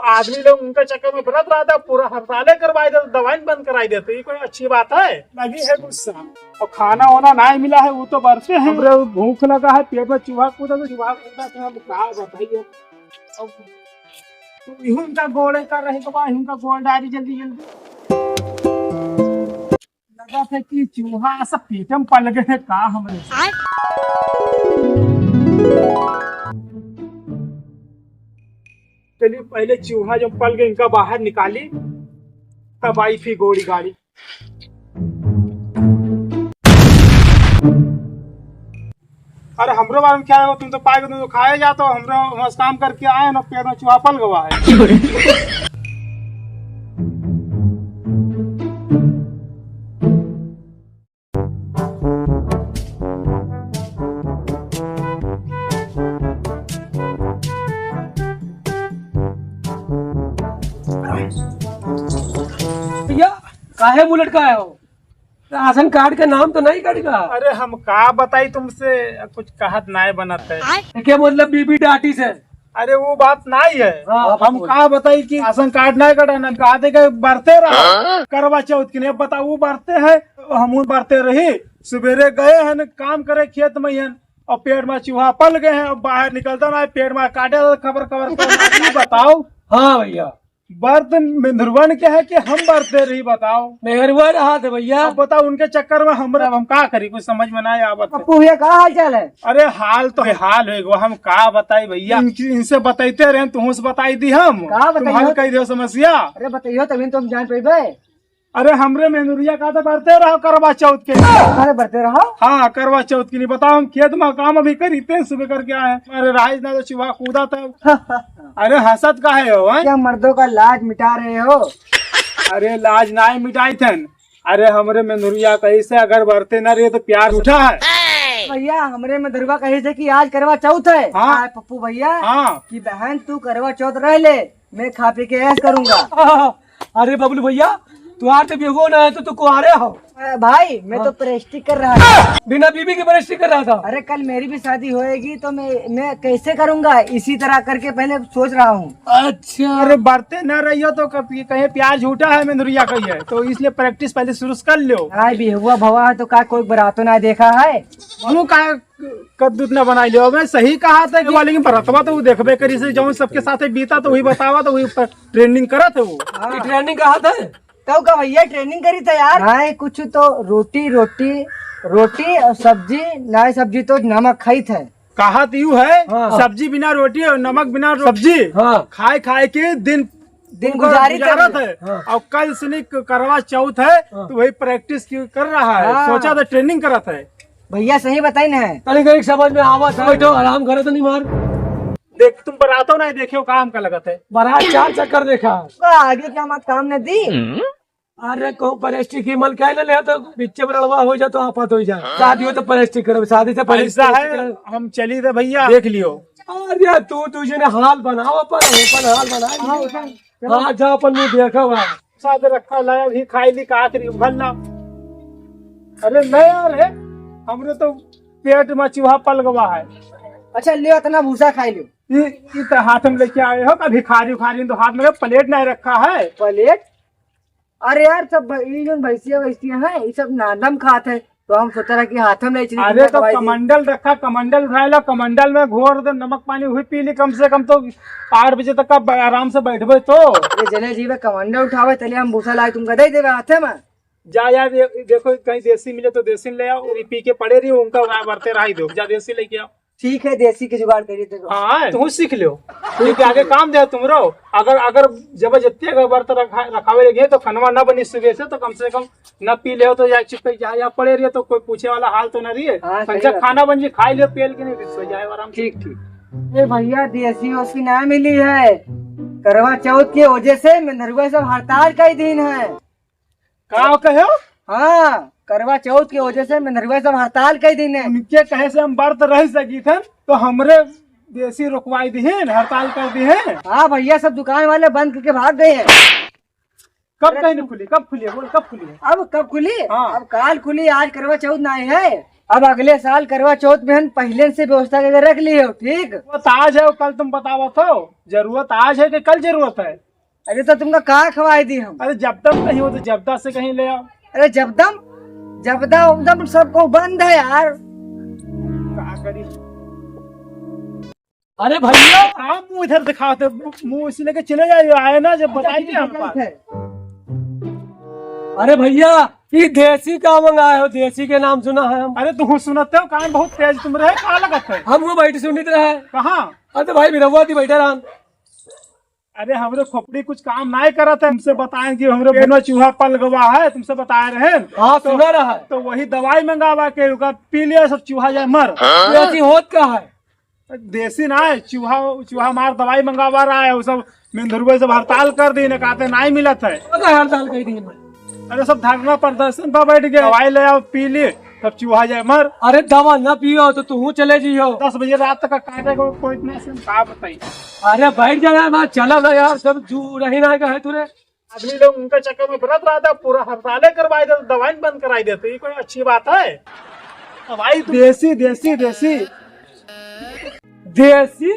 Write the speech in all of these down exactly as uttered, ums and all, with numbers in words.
आदमी लोग उनके चक्कर में बरत रहा था, पूरा हड़ताले करवाई देते, दवाई बंद कराई देते, ये कोई अच्छी बात है? लगी है गुस्सा। और खाना वाना नहीं मिला है, वो तो बरते हैं। हमरे भूख लगा है, पेट में चूहा कूदा तो चूहा कूदा तो हम का बताइए। अब इहुन का गोड़े कर रहे तो बा, इहुन का गोड़ डारी जल्दी जल्दी। लगा था कि चूहा सब पेट में पल गए हैं का हमरे। चलिए पहले चूहा जो पल गए इनका बाहर निकाली, तब आई फिर गोड़ी गाड़ी। अरे हमरो बारे में क्या है, तुम तो पाए, तुम तो खाए जाते हो, हमरो हम काम करके आए ना, पेट में चूहा पल गवा है। भैया, काहे मुंह लटकाए हो? राशन कार्ड का नाम तो नहीं कटेगा? अरे हम का बताई तुमसे, कुछ कहत नाय बनत है। तो क्या मतलब बीबी डांटी से? अरे वो बात नहीं है। हाँ, हम बोल। का बताई कि राशन कार्ड नहीं कटा ना, कहा थे कि बरते रहो हाँ? करवा चौथ की नहीं, अब बताओ वो बरते हैं, हम बरते रही। सवेरे गए हैं न काम करे खेत में हैं, और पेट में चूहा पल गए हैं, अब बाहर निकलता ना है, पेट में काटे तो खबर खबर खबर। बताओ। हाँ भैया। बर्त मेहरुअन के है कि हम बरते रही, बताओ। मेहरुआ रहा था भैया। अब बताओ, उनके चक्कर में हमरा, अब हम का करी, कुछ समझ में ना आवत है। पप्पू भैया, का हाल चाल है? अरे हाल तो हाल हो गो, हम का बताई भैया, इनकी, इनसे बताइते रहे, तुमसे बताई दी हम। का बताइयो? तुम हल कह दो समस्या। अरे बताइयो, तभी तो हम जान पेबे। अरे हमरे मेहरुआ का तो बरते रहो करवा चौथ के। अरे बरते रहो। हाँ, करवा चौथ के नहीं, बताओ, हम खेत में काम अभी करी थे, सुबह करके आए हैं। अरे राइज ना तो चूहा कूदा था। अरे हंसत काहे हो, हैं? क्या मर्दों का लाज मिटा रहे हो? अरे लाज ना मिटाई थन। अरे हमरे मेहरुआ कही से अगर बरते ना रहे तो प्यार उठा है। भैया, हमरे मेहरुआ कही से कि आज करवा चौथ है। हाँ। आए पप्पू भैया, हाँ। कि बहन तू करवा चौथ रह ले, मैं खा पी के ऐश करूंगा। अरे बबलू भैया, तुम्हार तो बिहुओ ना है तो तू कुआरे हो। अरे भाई, मैं तो हाँ। प्रेस्टिक कर रहा था। बिना बीबी के प्रेस्टिक कर रहा था। अरे कल मेरी भी शादी होएगी तो मैं, मैं कैसे करूंगा? इसी तरह करके पहले सोच रहा हूँ। अच्छा। अरे बरते ना रहियो तो कब ये कहे प्यार झूठा है, मेहरुआ कही है, तो इसलिए प्रैक्टिस पहले शुरू कर लो। आई बिहुआ भवा है तो का कोई बरातो ना देखा है? वो का कद्दूत ना बनाई लियो। मैं सही कहा था कि वाले की बरतवा तो वो देखबे करी से, जौन सबके साथे बीता तो वही बतावा, तो वही पर ट्रेंडिंग करत है वो। हाँ। ये ट्रेंडिंग कहा था? तब का भैया ट्रेंडिंग करी था यार। नाय कुछ तो रोटी, रोटी, रोटी और सब्जी, नाय सब्जी तो नमक खाई थे। कहा तो यू है, हाँ। सब्जी बिना रोटी और नमक बिना रो-, सब्जी हाँ। खाए खाए के दिन दिन उनका गुजारी गुजारत थे। है। हाँ। और कल सुनी क-, करवा चौथ है, हाँ। तो वही प्रैक्टिस की कर रहा है। हाँ। सोचा था ट्रेंडिंग करत है। भैया सही बताई ना है। तनी तनी समझ में आवत है। बैठो, आराम करो, तनी मार। देख, तुम बरातो नहीं देखे हो, काम का लगत है। बारात चार चक्कर देखा। का आगे क्या मत काम न दी? अरे, कहूँ प्रेस्टिक ही मल के ले ले, तो बिच्चे में लड़वा हो जाए, तो आफत हो जाए। शादी हो तो प्रेस्टिक करो, शादी से पहले ऐसा है, प्रेस्टिक करो। हम चली थे भैया, देख लियो। अरे, तू, तू जी ने हाल बनाओ, अपन, अपन हाल बना लियो। हाँ, जा अपन मुंह देखा हुआ। साथ रखा लाया भी खाई ली का आखिरी भर ला। अरे नहीं यार है, हमरे तो पेट में चूहा पल गवा है। अच्छा लियो, इतना भूसा खाई लियो। ई, ई तो हाथ में लेके आए हो, का भिखारी उखारी तो हाथ में प्लेट नहीं रखा है। प्लेट? अरे यार, सब भ-, ई जोन भैंसिया वैसिया हैं, ई सब नादम खात है, तो हम सोचा रहा कि हाथ में ले चली, अरे तुमने तो दवाई दी। कमंडल रखा, कमंडल उठाए ला, कमंडल में घोर दे, नमक पानी हुई पी ली, कम से कम तो आठ बजे तक का ब-, आराम से बैठबे तो। अरे जले जीवे कमंडल उठावे, तले हम भूसा लाए तुमका दे देवे हाथे में। जा यार, ये देखो कहीं देसी मिले तो देसी ले आओ, ये पी के पड़े रही, उनका वहाँ बरते रही दो, जा देसी लेके आओ। ठीक है, देसी के जुगाड़ करिए तो। हाँ, तू सीख लो, क्योंकि आगे काम दे तुम रहो। अगर, अगर जबरदस्ती अगर बरत रखा, रखावे लगे तो खनवा ना बनी सुबह से, तो कम से कम ना पी ले तो या चुप जा, या पड़े रहिए तो कोई पूछे वाला हाल तो ना रही है। हाँ, सही बात है। खाना बन जी, खाई लियो, पेल के नहीं, फिर सो जाए आराम से। ठीक, ठीक। ए भैया, देसी ओसी ना मिली है, करवा चौथ के वजह से मेहरुआ सब हड़ताल कई दिन है। का कहे हो? हाँ, करवा चौथ के वजह से मेहरुआ सब हड़ताल कई दिन है। उनके कहे से हम बरत रह सकी थे, तो हमरे देसी रुकवाई दी है, हड़ताल कर दी है। हाँ भैया, सब दुकान वाले बंद करके भाग गए हैं। कब कहीं नहीं खुली? कब खुली है? बोल, कब खुली है? अब कब खुली? हाँ। अब काल खुली, आज करवा चौथ नाहीं है। अब अगले साल करवा चौथ में हम पहिले से व्यवस्था करके रख ली हो, ठीक? वो तो आज है, कल तुम बतावत हो, जरूरत आज है कि कल जरूरत है? अरे तो तुमका का खवाई दी हम? अरे जब तक नहीं हो तो जब्दा से कहीं ले आओ। अरे जब्दम, जब्दा उब्दम सबको बंद है यार। का करी? अरे भैया, आप मुंह इधर दिखाते, मुंह इसी लेके चले जाइए, आए ना जब बताइए हमको। अरे भैया, ये देसी का मंगाए हो? देसी के नाम सुना है हम। अरे तू सुनते हो, कान बहुत तेज तुम रहे, का लगत है? हम वो बैठ सुनित रहे। कहाँ? अरे तो भाई, बिरहुआ दी बैठे रहन। अरे हमरे खोपड़ी कुछ काम नाहीं करत है, तुमसे बताएं कि हमरे पेट में चूहा पल गवा है, तुमसे बताए रहे। हाँ, तो, सुना रहा है। तो वही दवाई मंगावा के ओका पी लिया, सब चूहा जाए मर। हाँ? देसी होत का है? देसी ना है, चूहा, चूहा मार दवाई मंगावा रहा है, वो सब मेंढरुआ सब हड़ताल कर दी, कहते नाहीं मिलत है। तो का हड़ताल कर दी? अरे सब धरना प्रदर्शन पर बैठ गए, दवाई ले आओ पी ली, तब चूहा जाए मर। अरे दवा ना पियो तो तू चले जियो। दस बजे रात तक काटे को कोई इतना से का बताई। अरे बैठ जाना ना, चला ना यार, सब जू रही ना कहे तूने। आदमी लोग उनका चक्कर में बरत रहा था, पूरा हड़ताले करवाई देते, दवाई बंद कराई देते, ये कोई अच्छी बात है? दवाई तो देसी, देसी, देसी। देसी?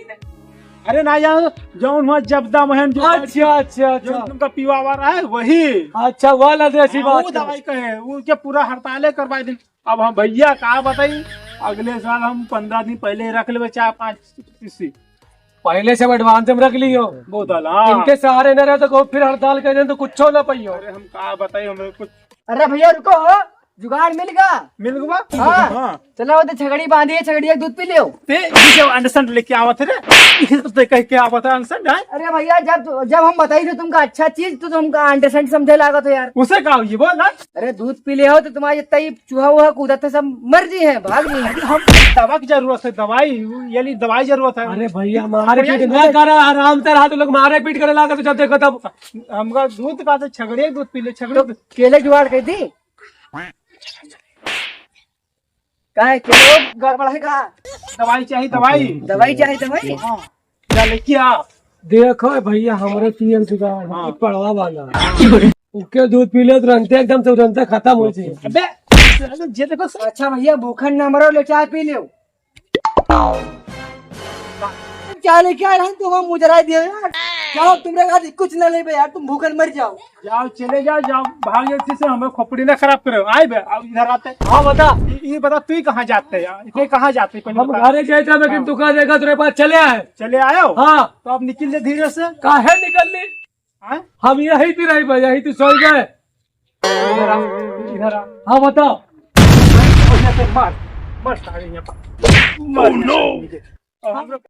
अरे ना यार, जौन हुआ जब्दा महन जो अच्छा, अच्छा, जो अच्छा। तुमका पीवा रहा है वही। अच्छा, वाला देसी हाँ, बात वो है। दवाई कहे, वो क्या पूरा हड़ताले करवाई दिन। अब हम भैया का बताई, अगले साल हम पन्द्रह दिन पहिले रख लेबे चार पाँच शीशी। पहिले से advance में रख लियो। बोतल, हाँ। इनके सहारे न रहे तो को फिर हड़ताल कर दें तो कुछ ना पाइयो। अरे हम का बताई, हमें कुछ अरे भैया रुको, जुगाड़ मिल गया। मिल गया? हाँ। हाँ। चलो, वो तो छगड़ी बांधी है, छगड़ी एक दूध पी लियो। ते ये जो अंडरसेंट लेके आवत है रे, ये तो ते कह के आवत है अंडरसेंट, हैं? अरे भैया, जब, जब हम बताई थे तुमका अच्छा चीज, तो तुमका अंडरसेंट समझे लागत हो यार। उसे का हुई बोल ना? अरे दूध पी ले हो तो तुम्हारे जितना ही चूहा वूहा कूदत है, सब मर जी है, भाग जी है। अरे हम दवा की जरूरत है, दवाई, ये ली दवाई जरूरत है। अरे भैया, मारे पीट ना करा, आराम से रहा, तो लोग मारे पीट करे लागत हो, जब देखो तब। हमका दूध का तो छगड़ी दूध पी ले, छगड़ी तो दूध। केले जुगाड़ कर दी। काहे, केले गड़बड़ है का? दवाई चाहिए, दवाई। दवाई चाहिए, दवाई? हाँ। जा लेके आ। देखो भैया, हमरे पीएम जुगाड़ है, हाँ। पड़वा वाला। ओके, दूध पी ले, तुरंते एकदम, तुरंते खत्म हो जाए। अबे, जे देखो। अच्छा भैया, भूखन ना मरो, ले चाय पी लो। चाय लेके आए हैं, तुम हम मुजरा दिए यार। जाओ, तुमरे घर कुछ ना लेबे यार, तुम भूखन मर जाओ। जाओ, चले जाओ, जाओ, भाग जाओ, इसी से हमें खोपड़ी ना खराब करे। आए बे, आओ इधर आते। हाँ, बता। ये, ये बता, तू ही कहाँ जाते यार? ये कहाँ जाते, पहले हम बता। घरे गए थे, लेकिन हाँ। तू कहाँ देखा, तेरे पास चले आए। चले आयो? हाँ। तो अब निकल ले धीरे से। काहे निकल ली? हाँ? हम यही थी रही भाई, यही थी सोई गए। इधर आ, इधर आ। हाँ, बताओ। बढ़िया से मार, मार सारे यहाँ पर। मार। Oh, no! और हम लोग